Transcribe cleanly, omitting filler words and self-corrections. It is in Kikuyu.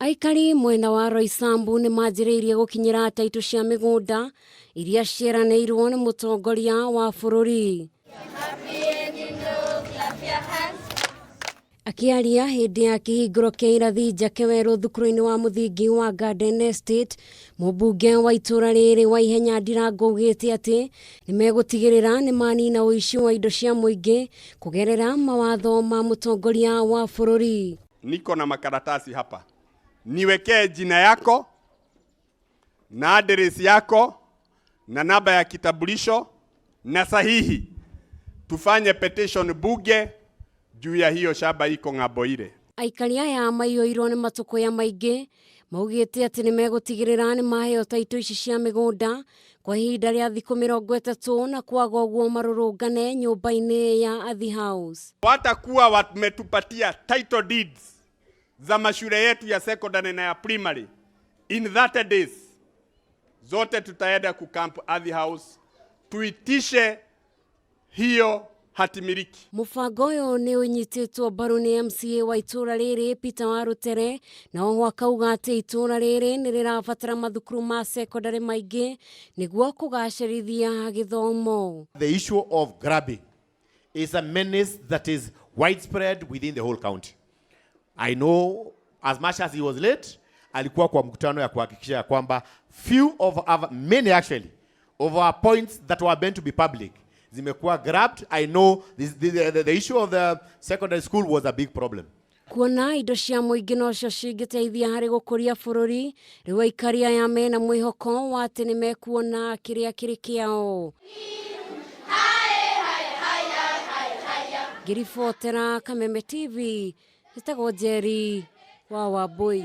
Aikari mwena wa Roysambu nĩ manjĩrĩirie gũkinyĩra taitũ cia mĩgũnda iria ciĩranĩirwo nĩ mũtongoria wa bũrũri. Akĩaria hĩndĩ ya kĩhingũro kĩa irathi njake werũ thukuru-inĩ wa mũthingi wa Garden Estate, mũmbunge wa itũra rĩrĩ wa Ihenya Ndirango augĩte atĩ nĩ megũtigĩrĩra nĩ manina ũici wa indo cia mũingĩ kũgerera mawatho ma mũtongoria wa bũrũri. Niko na makaratasi hapa, niwekee jina yako na address yako na namba ya kitambulisho na sahihi, tufanye petition bunge juu ya hiyo shamba iko ng'ambo ile. Aikari aya maiyũirwo nĩ matũkũya maingĩ maugĩte atĩ nĩ megũtigĩrĩra nĩ maheo taitũ ici cia mĩgũnda kwa ihinda rĩa thikũ 30 na kwaga ũguo marũrũngane nyũmba-inĩ ya Athi House. Watakuwa wametupatia title deeds za mashule yetu ya secondary na ya primary in 30 days, zote tutaenda kukamp Athi House tuitishe hiyo hatimiliki. Mũbango ũyũ nĩ ũnyitĩtwo mbaru nĩ MCA wa itũũra rĩrĩ Peter Warutere na oho akauga atĩ itũũra rĩrĩ nĩ rĩrabatara mathukuru ma secondary maingĩ nĩguo kũgacĩrithia gĩthomo. The issue of grabbing is a menace that is widespread within the whole county. I know as much as he was late, alikuwa kwa mkutano ya kuhakikisha ya kwamba few of our, many actually of our points that were meant to be public zimekuwa grabbed. I know the issue of the secondary school was a big problem. Kuona indo cia mũingĩ nocio cingĩteithia harĩ gũkũria bũrũri, rĩu aikari aya mena mwĩhoko wa atĩ nĩ mekuona kĩrĩa kĩrĩ kĩao. Ngĩribotera Kameme TV, njĩtagwo Njeri wa Wambui.